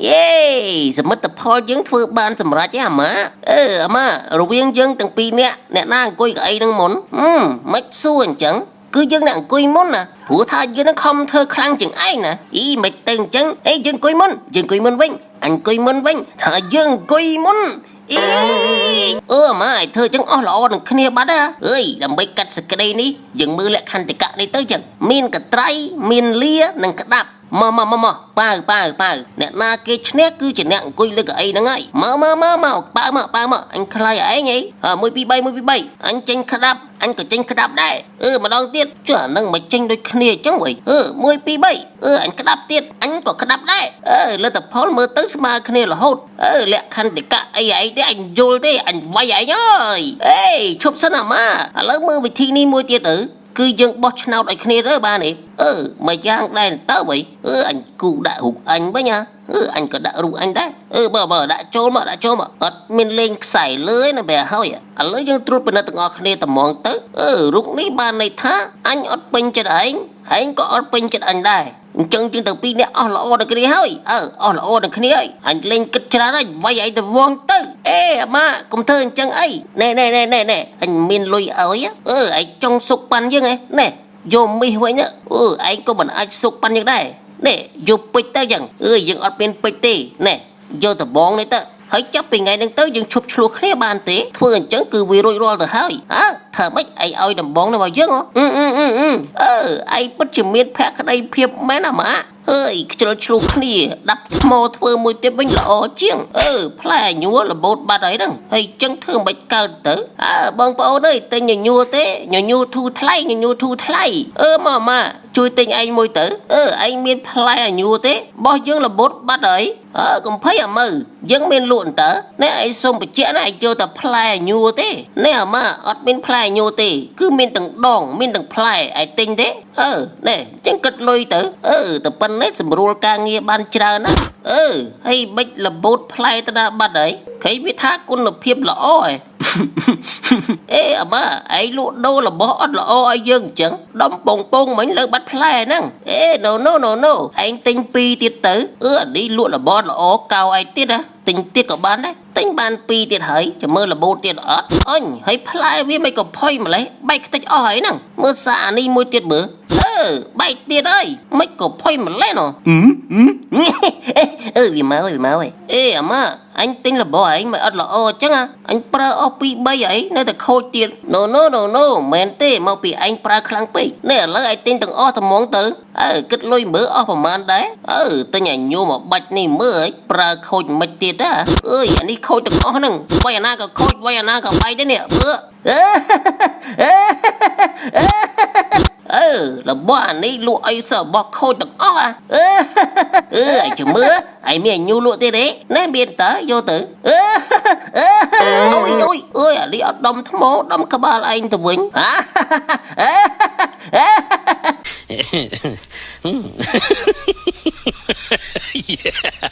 យេសមិទ្ធផលយើងធ្វើបានសម្រេចហ៎អាម៉ាអឺអាម៉ារវាងយើងទាំងពីរនាក់អ្នកណាអង្គុយកៅអីនឹងមុនហឹមមិនសួរអញ្ចឹងគឺយើងអ្នកអង្គុយមុនណាព្រោះថាយើងនឹងខំធ្វើខ្លាំងជាងឯងណាអីមិនទៅអញ្ចឹងអេយើងអង្គុយមុនយើងអង្គុយមុនវិញអញអង្គុយមុនវិញថាយើងអង្គុយមុនអីអឺអាម៉ាឲ្យធ្វើអញ្ចឹងអស់ល្អនឹងគ្នាបាត់ហ៎អើយដើម្បីកាត់សក្តីនេះយើងមើលលក្ខន្តិកៈនេះទៅចឹងមានកត្រៃមានលានិងក្តាប់មកមកមកមកប៉ាវប៉ាវប៉ាវអ្នកណាគេឈ្នះគឺជាអ្នកអង្គុយលើកៅអីហ្នឹងហើយមកមកមកមកប៉ាវមកប៉ាវមកអញខ្លាយឯងហី1 2 3 1 2 3អញចេញក្តាប់អញក៏ចេញក្តាប់ដែរអឺម្ដងទៀតចុះអាហ្នឹងមកចេញដូចគ្នាអញ្ចឹងវ៉ៃអឺ1 2 3អឺអញក្តាប់ទៀតអញក៏ក្តាប់ដែរអឺលទ្ធផលមើលទៅស្មើគ្នារហូតអឺលក្ខន្តិកៈអីអីទេអញយល់ទេអញវាយឯងអើយអេឈប់សិនអាម៉ាឥឡូវមើលវិធីនេះមួយទៀតទៅគឺយើងបោះឆ្នោតឲ្យគ្នាទៅបានទេអឺមួយយ៉ាងដែរទៅវិញអឺអញគូដាក់រូបអញវិញហ่าអឺអញក៏ដាក់រូបអញដែរអឺបើបើដាក់ចូលមកដាក់ចូលមកអត់មានលេងខ្សែលើណាបែហើយឥឡូវយើងត្រួតពិនិត្យទាំងអស់គ្នាត្មងទៅអឺរូបនេះបានន័យថាអញអត់ពេញចិត្តឯងឯងក៏អត់ពេញចិត្តអញដែរអញ្ចឹងជាងទៅពីរនាក់អស់ល្អដល់គ្នាហើយអើអស់ល្អដល់គ្នាហើយអញលេងគិតច្រើនហើយវាយឯងទៅវងទៅអេអាម៉ាកុំធ្វើអញ្ចឹងអីណែណែណែណែណែអញមានលុយឲ្យអឺឯងចង់សុកប៉ាន់យើងហ៎ណែយកមីសវិញអឺឯងក៏មិនអាចសុកប៉ាន់យើងដែរណែយកពេជ្រទៅចឹងអើយយើងអត់មានពេជ្រទេណែយកដបងនេះទៅហើយចាប់ពីថ្ងៃហ្នឹងទៅយើងឈប់ឆ្លោះគ្នាបានទេធ្វើអញ្ចឹងគឺវារួចរាល់ទៅហើយអើធ្វើម៉េចឯងឲ្យដំបងនេះមកយើងហ៎អឺអឺអឺអឺឯងពិតជាមានភក្តីភាពមែនអាម៉ាអើយខ្ជិលឆ្លោះគ្នាដាប់ថ្មធ្វើមួយទៀតវិញល្អជាងអឺផ្លែញួររបូតបាត់ហើយហ្នឹងហើយចឹងធ្វើមិនកើតទៅអើបងប្អូនអើយទិញញញួរទេញញួរធូរថ្លៃញញួរធូរថ្លៃអឺមកម៉ាជួយទិញឯងមួយទៅអឺឯងមានផ្លែញួរទេបោះយើងរបូតបាត់ហើយអើកំភៃអាមើយើងមានលក់តើណែឯងសុំបញ្ជាក់ណាឯងយកតែផ្លែញួរទេណែអាម៉ាអត់មានផ្លែញួរទេគឺមានទាំងដងមានទាំងផ្លែឯងទិញទេអឺណែចឹងគិតលុយទៅអឺតែប៉ុណ្ណេះសម្រួលការងារបានច្រើនណាអឺហើយបិចរបូតផ្លែទៅណាបាត់ហើយគេវាថាគុណភាពល្អហ៎អេអាម៉ាឯងលក់ដូររបស់អត់ល្អឲ្យយើងអញ្ចឹងដំពងពងមិញលើបាត់ផ្លែហ្នឹងអេ no no no no ឯងទិញពីរទៀតទៅអឺអានេះលក់របស់ល្អកៅឯងទៀតណាទិញទៀតក៏បានដែរទិញបានពីរទៀតហើយចាំមើលរបូតទៀតអត់អញហើយផ្លែវាមិនក៏ផុយម្លេះបែកខ្ទេចអស់ហើយហ្នឹងមើលសាអានេះមួយទៀតមើលអឺបែកទៀតហើយមិនក៏ផុយម្លេះណោះអឺវាមកវាមកហើយអេអាម៉ាអញទិញរបស់ឯងមិនអត់ល្អអញ្ចឹងអញប្រើអស់2 3អីនៅតែខូចទៀត no no no no មែនទេមកពីឯងប្រើខ្លាំងពេកនេះឥឡូវឯងទិញទាំងអស់ត្មងទៅអើគិតលុយមើលអស់ប្រហែលដែរអើទិញឲ្យញូមកបាច់នេះមើលឲ្យប្រើខូចមិនទៀតណាអើយអានេះខូចទាំងអស់ហ្នឹងវាយអាណាក៏ខូចវាយអាណាក៏បែកដែរនេះមើលអឺរបស់អានេះលក់អីសរបស់ខូចទាំងអស់អាអឺអឺឯជំមើឯមានញូលក់ទៀតទេណែមានតើយកទៅអឺអុយអុយអើយអានេះអត់ដំថ្មដំក្បាលឯងទៅវិញ Yeah.